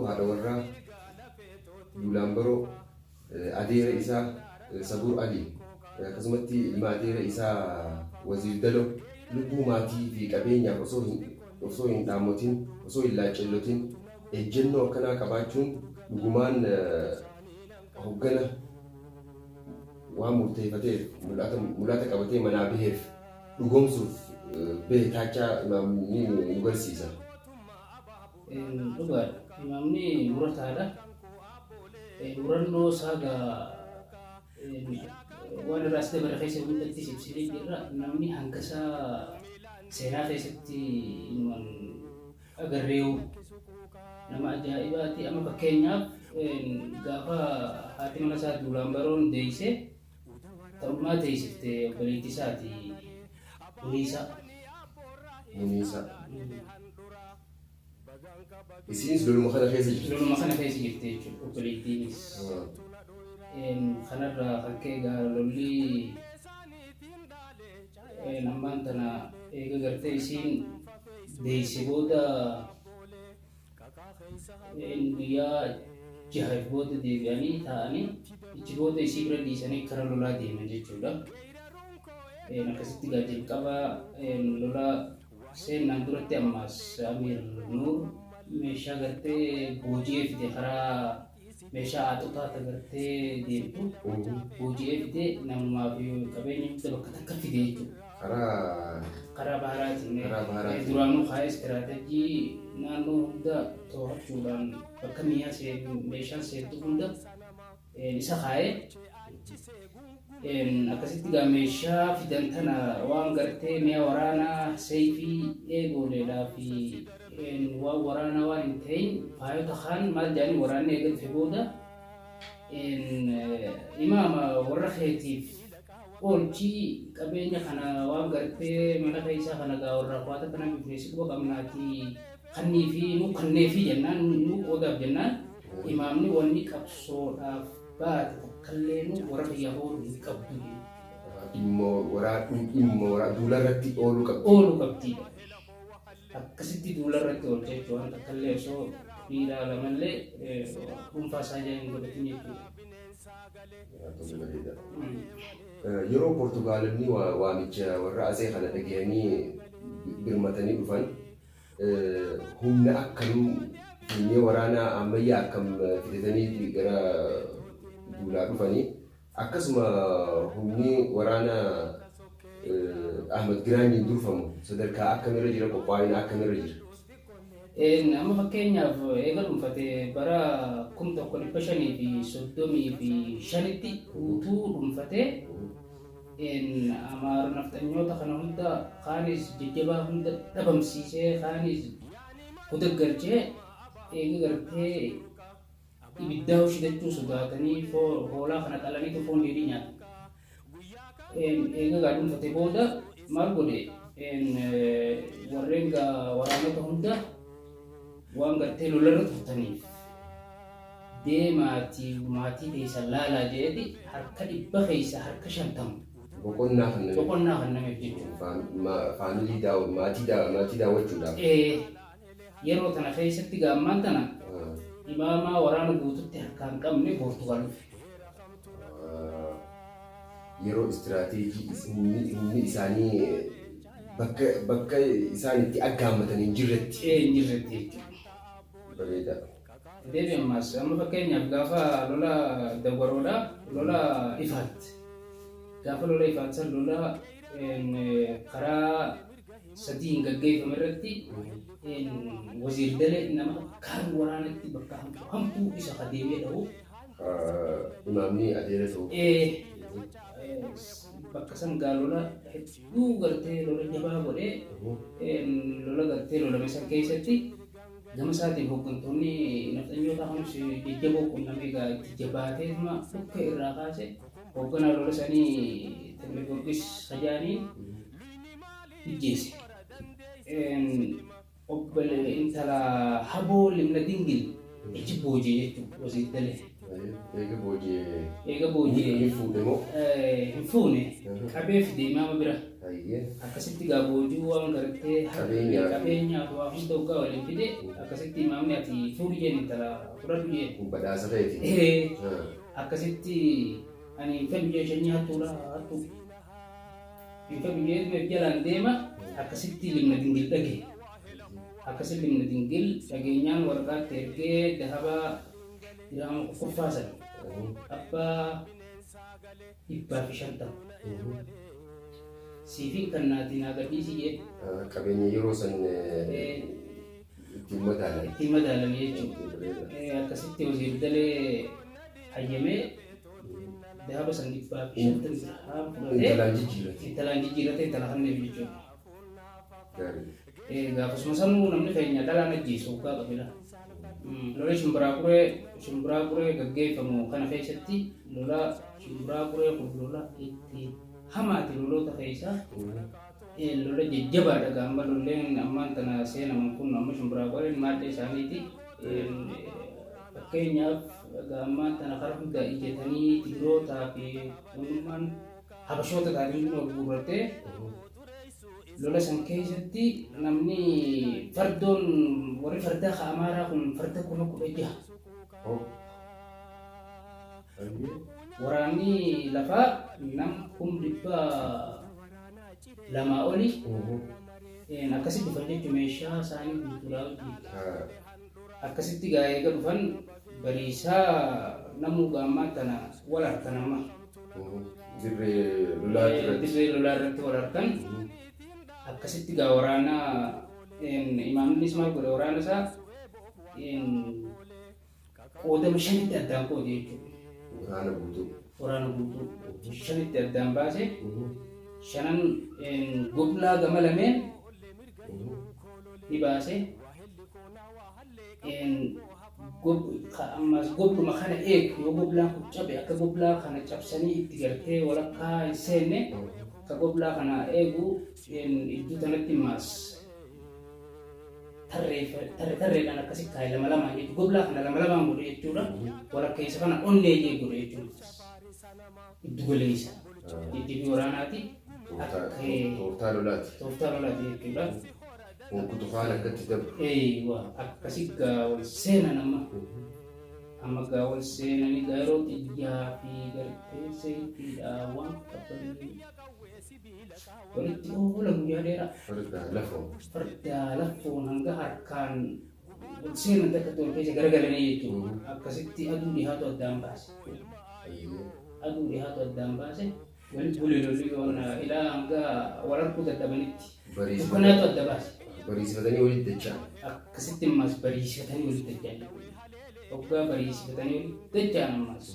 haadha warraa Duulaan Baroo, adeera isaa Sabuur Ali, akkasumatti ilma adeera isaa Waziir Dalo lubbuu maatii fi qabeenyaaf osoo hin dhaammotin, osoo hin laaccellotin ejjennoo akkanaa qabaachuun dhugumaan hoggana waan murteeffateef mul'ata qabatee manaa baheef dhugoomsuuf bahe taachaa imaamni nu garsiisa. Dhugaadha. Imaamni murataadha. Murannoo isaa gaa waan irraa as dabarre keessa hundattis ibsinee jirra. Namni hangasaa seenaa keessatti inuman agarreewu nama ajaa'ibaati. Amma fakkeenyaaf gaafa haati mana isaa Duulaan Baroon deeyse ta'ummaa teessifte obboleettii isaati Muniisaa. Muniisaa. Isiinis loluma kana keessa jirti. Loluma kana keessa jirti jechuudha obboleettiinis. Kanarraa kan ka'e egaa lolli ammaan tana eega gartee isiin deeyse booda guyyaa jahaif booda deebi'anii taa'anii ichi booda isii bira dhiisanii kara lolaa deeman jechuudha. Akkasitti egaa jalqaba lola seennaan duratti ammaas Amiir Nuur meeshaa gartee booji'ee fide karaa meeshaa aaxotaa ta gartee deemtu booji'ee fide namumaa fi qabeenya hunda bakka takka fide jechuudha. Karaa Karaa baharaatiin. Karaa baharaatiin. Duraanuu kaa'ee istiraatajii naannoo hunda to'achuudhaan bakka mi'a meeshaan seentu hunda isa kaa'ee akkasitti gaa meeshaa fidan tana waan gartee mi'a waraanaa seeyfii eegooleedhaa fi waan waraanaa waan hin ta'in faayota kaan maal jedhanii waraanni eega dhufe booda imaama warra keetiif oolchii qabeenya kana waan gartee mana keessaa kana gaa warra kwaata kana bifne si quba qabnaati kannii fi nu kanneefi jennaan nu qoodaaf jennaan imaamni wanni qabsoodhaaf baate takkallee nu warra kiyyaaf oolu hin qabdu jedhe. Dhimma waraa dhimma waraa duula irratti ooluu qabdi. Ooluu qabdi. Akkasitti duula irratti oolche jechuudha. Waan takkallee osoo dhiiraa lamallee dhuunfaa isaa ijaa hin godhatin jechuudha. Tole bareeda. Yeroo Poortugaalonni waamicha warra Atsee kana dhagayanii birmatanii dhufan humna akkam funyee waraanaa ammayyaa akkam fidatanii gara duulaa dhufanii akkasuma humni waraana Ahmad Giraanyiin durfamu sadarkaa akkamirra jira, qophaa'ina akkamirra jira? Amma fakkeenyaaf eega dhuunfate bara 1535tti guutuu dhuunfatee Amaara nafxanyoota kana hunda kaanis jajjabaa hunda dhabamsiisee kaanis goda galchee eega gartee ibiddaa shidachuu sodaatanii hoolaa kana qalaniitu foon dheedhii nyaatan. Eega gaa dhuunfate booda maal godhe warreen gaa waraanota hunda waan gartee lolarra turtaniif deemaatii maatii teessan laalaa jedheeti harka 100 keessa harka 50 Boqonnaa kennameef. Boqonnaa kennameef jechuudha. Faamilii maatii daawwachuudhaaf. Yeroo tana keessatti gaa ammaan tana imaamaa waraana guututti harkaa hin qabne Poortugaal dhufe. Yeroo istiraateejii humni isaanii bakka isaan itti aggaammatan hin jirretti. Ee, hin jirretti jechuudha. Bareeda. Deebi ammaas amma fakkeenyaaf gaafa lola Dawwaroodha, lola Ifaat. Gaafa lola Ifaat san lola karaa sadiin gaggeeffame irratti Waziir Dalee nama akkaan waraanatti bakka hamtuu hamtuu isa ka deemee dhahu. Imaamni adeera ta'u. Ee, bakka san gaa lola hedduu gartee lola jabaa godhee lola gartee lolame san keessatti gama isaatiin hooggantoonni nafxanyootaa kunis jajjaboo qunnamee gaa itti jabaateetuma dhukkee irraa kaase hoogganaa lola sanii Table Gorgis Hajaanii ijjeese. Obbole intala Haboo Limna Dingil achi booji'e jechuudha Wasiir Dalee. Eega booji'ee. Eega booji'ee. Ni fuudhe moo? Hin fuune. Qabee fide imaama bira. Hayyee. Akkasitti gaa boojuu waan gartee Qabeenyaa fi- qabeenyaa fi waa hunda hoggaa waliin fide akkasitti imaamni ati fuudhi jeen intala fudhadhu jeen. Kun badhaasa keeti. Akkasitti ani hin fedhu jee shanyii hattuudha hattuu. Hin fedhu jee jalaan deema akkasitti Libna Dingil dhage. Akkasi Libna Dingil dhageenyaan waraqaatti ergee dahabaa dirhama kurkuffaa san abbaa 150 siifin kannaatii naa gadhiisi jee. Qabeenya yeroo san ittiin madaalan. Ittiin madaalan jechuudha. Akkasitti Waziir Dalee hayyamee dahaba san 150 dirhaam fudhatee Intalaan jijjiirate. Intalaan jijjiirate intala kanneef jechuudha. Gaarii. Gaafasuma sanuu namni keenya dhalaan ajjeesu hoggaa qabila. Lola Shimbiraa Quree Shimbiraa Quree gaggeeffamu kana keessatti lola Shimbiraa Quree kun lola itti hamaati loloota keessaa lola jajjabaadha gaa amma lolleen ammaan tana seenaman kun amma Shimbiraa Qureen maadhee isaaniiti. Fakkeenyaaf gaa ammaan tana karaa hundaa ijjatanii Tigrootaa fi wannummaan Habashoota taate hundinuu wal guurrattee lola san keessatti namni fardoon warri fardaa ka Amaaraa kun farda 16,000. Waraanni lafaa nam 200,000 oli akkasitti dhufan jechuun meeshaa isaanii guutuudhaa wajjin. Akkasitti gaa eega dhufan bariisaa namuu gaammaa tana wal harkan amma. Dirree lolaa irratti. Dirree lolaa irratti wal harkan. Akkasitti gaa waraana imaamnis maal godhe waraana isaa qoodama shanitti addaan qoode jechuudha. Waraana guutuu. Waraana guutuu shanitti addaan baase shanan goblaa gama lameen ni baase. Ammas gobluma kana eegu yoo goblaan kun cabe akka goblaa kana cabsanii itti gartee walakkaa hin seenne ka goblaa kana eegu iddoo tanatti ammas tarree tarreedhaan akkasi kaa'e lama lamaan jechuudha. Goblaa kana lama lamaan godhe jechuudha. Walakkeessa kana onnee jee godhe jechuudha. Giddu galeessa. Jijjiirri waraanaati. Tooftaa lolaati. Tooftaa lolaati jechuudha. Hunkutu faana akkatti dabru. Eeywa akkasi gaa wal seenan amma. Amma gaa wal seenanii gaa yeroo xiyyaa fi gartee sayfiidha waan qabanii walitti oolan guyyaa dheeraa. Fardaa lafoo. Fardaa lafoon hanga harkaan wal seenan takkatti wal keessa garagalanii jechuudha. Akkasitti aduu dhihaatu addaan baase. Aduu dhihaatu addaan baase. Wali bule lolli yoona ilaa hanga wal arguu dadhabanitti. Dukkanaatu adda baase. Bariisifatanii walitti dacha'an. Akkasitti ammas bariisifatanii walitti dacha'an. Hoggaa bariisifatanii walitti dacha'an ammas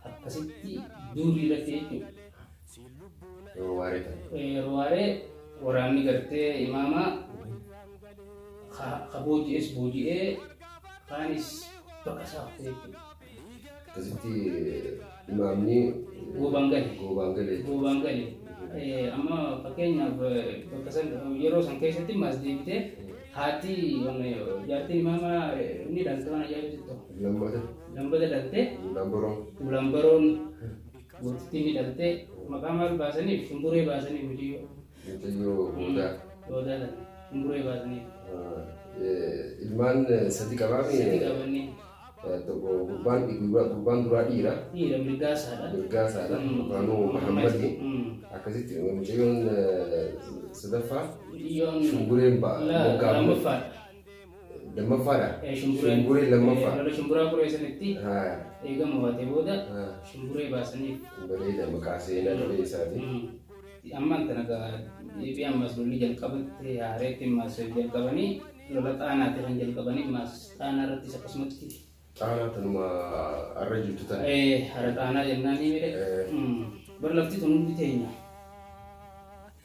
akkasitti durii irratti jechuudha. Yeroo waaree ta'e. Yeroo waaree waraanni gartee imaamaa ka booji'es booji'ee kaanis bakka isaa kutee jechuudha. Akkasitti imaamni Goobaan gale. Goobaan gale. Goobaan gale. Amma fakkeenyaaf bakka san yeroo san keessatti maas deebitee haati jaartiin imaamaa ni dhalte waan ajaa'ibsiisu tokko. Lammata. Lambada dhalte. Lambaroon. Lambaroon gootittiin ni dhalte maqaa maal baasaniif shumburee baasaniif mucayyoo. Mucayyoo boodaa. Boodaa tana shumburee baasaniif. Ilmaan sadi qabaami. Sadi qabanii. Tokko gurbaan gurbaan duraa dhiira. Dhiira Mirgaasaadha. Mirgaasaadha. Yookaanuu Muhammadi. Akkasitti mucayyoon sadaffaa Mucayyoon Shumbureen ba'a. Moggaa lammaffaadha. Lammaffaadha. Shumbureen Shumbureen lammaffaa. Lola Shumburaa Quree sanitti eega mo'ate booda Shumburee baasaniif. Bareeda maqaa seenaa qabeessaati. Ammaan tana gaa deebi'ee ammas lolli jalqabatti haareetti ammas jalqabanii lola Xaanaati kan jalqabanii ammas Xaanaa irrattis akkasumatti. Xaanaa tanuma har'a jirtu tana. Ee hara Xaanaa jennaan ni mire. Bar lafti tun hundi teenya.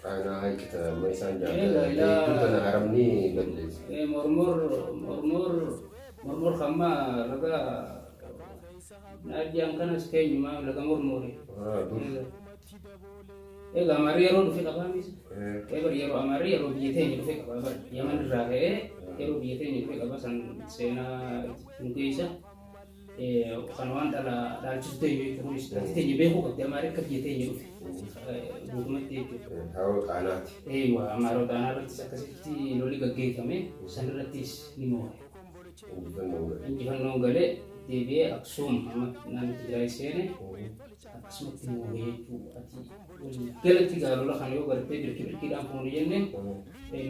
Xaanaa haiqi tana amma isaan Egaa jaartan. ilaa Hedduu tana haramni balleesse. Mormor mormor mormor kamma laga naajjaan kanas keenyuma laga mormori. Dur. Egaa Amaarri yeroo dhufe qabaa miti. Egaa yeroo Amaarri yeroo biyya teenya dhufe qabaa bara. Yaman irraa ka'ee yeroo biyya teenya dhufe qabaa san seenaa nu keessa. Kan waan dhala dhaalchisu ta'e jechuunis ati teenya beekuu qabdi Amaara akka biyya teenya dhufe guutumatti jechuudha. Haroo Xaanaati. Eeyywa Amaaroo Xaanaa irrattis akkasitti lolli gaggeeffame san irrattis ni moo'e. Injifannoo gale. Injifannoon galee deebi'ee Aksuum amma naannoo Tigraay seene akkasumatti moo'e jechuudha. Ati waliigalatti gaa lola kana yoo gartee birki birkiidhaan fuune jenne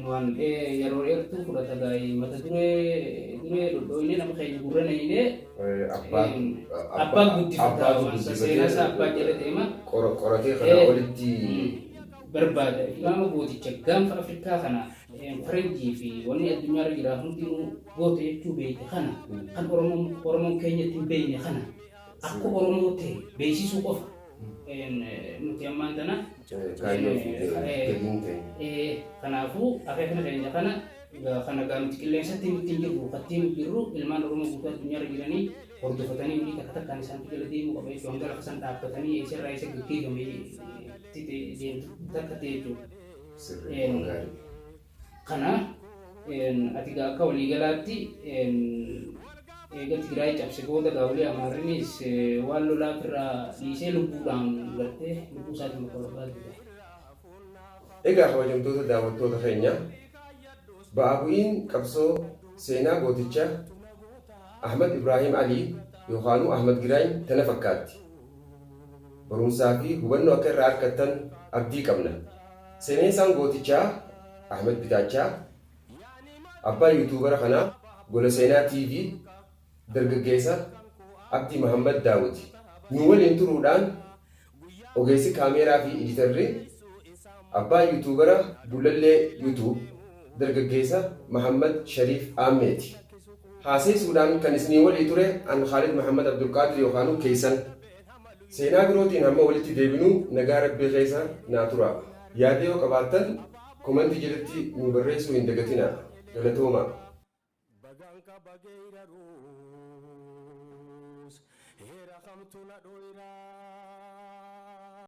waan yeroo dheertuu fudhata gaa'ee mata duree duree dhodhooyinee nama keenya gurra nayinee abbaa guddifata waan seenaa isaa abbaa jala deema. Qoratee kana olitti barbaada. Imaama gooticha gaanfa Afrikaa kana faranjii fi wanni addunyaarra jira hundinuu goota jechuu beekte kana kan Oromoon keenyatti hin beekne kana akka Oromoo ta'e beeksisuu qofa nuti ammaan tana. Kaayyoo fi galiin ta'e. Kanaafuu akeekni keenya kana kana gaa nuti qilleensatti nuti hin jirru kattiin hin jirru ilmaan Oromoo guutuu addunyaarra jiranii hordofatanii walii takka takkaan isaan jala deemuu qaba jechuudha. Hanga lafa san dhaabbatanii eessarraa eessa gaggeeffame deemtu takka ta'e jechuudha. Sirrii gaarii. Kana ati gaa akka waliigalaatti eega Tigraay cabse booda gaawulee Amaarrinis waan lolaa ofirraa dhiisee lubbuudhaan gartee lubbuu isaatiin bakka barbaadu ta'e. Egaa kabajamtoota daawwattoota keenya ba'aa bu'iin qabsoo seenaa gooticha Ahmad Ibrahim Ali yookaanuu Ahmad Giraany tana fakkaatti. Barumsaa fi hubannoo akka irraa argattan abdii qabna. Seeneessaan gootichaa Ahmad Bitaachaa abbaa yuutuubara kanaa Gola Seenaa TV dargaggeessa Abdii Mahammad Daawuti. Nu waliin turuudhaan ogeessi kaameeraa fi editarri abbaa yuutuubara Gullallee YouTube dargaggeessa Mahammad Shariif Aammeeti. Haaseessuudhaan kan isinii walii ture an Khaalid Mahammad Abdulqaadir yookaanuu keessan. Seenaa birootiin hamma walitti deebinuu nagaa rabbii keessa naa tura. Yaada yoo qabaattan komantii jalatti nu barreessuu hin dagatinaa. Galatoomaa. Bagaan qaba geeraruus heera kamtu na dhoyraa.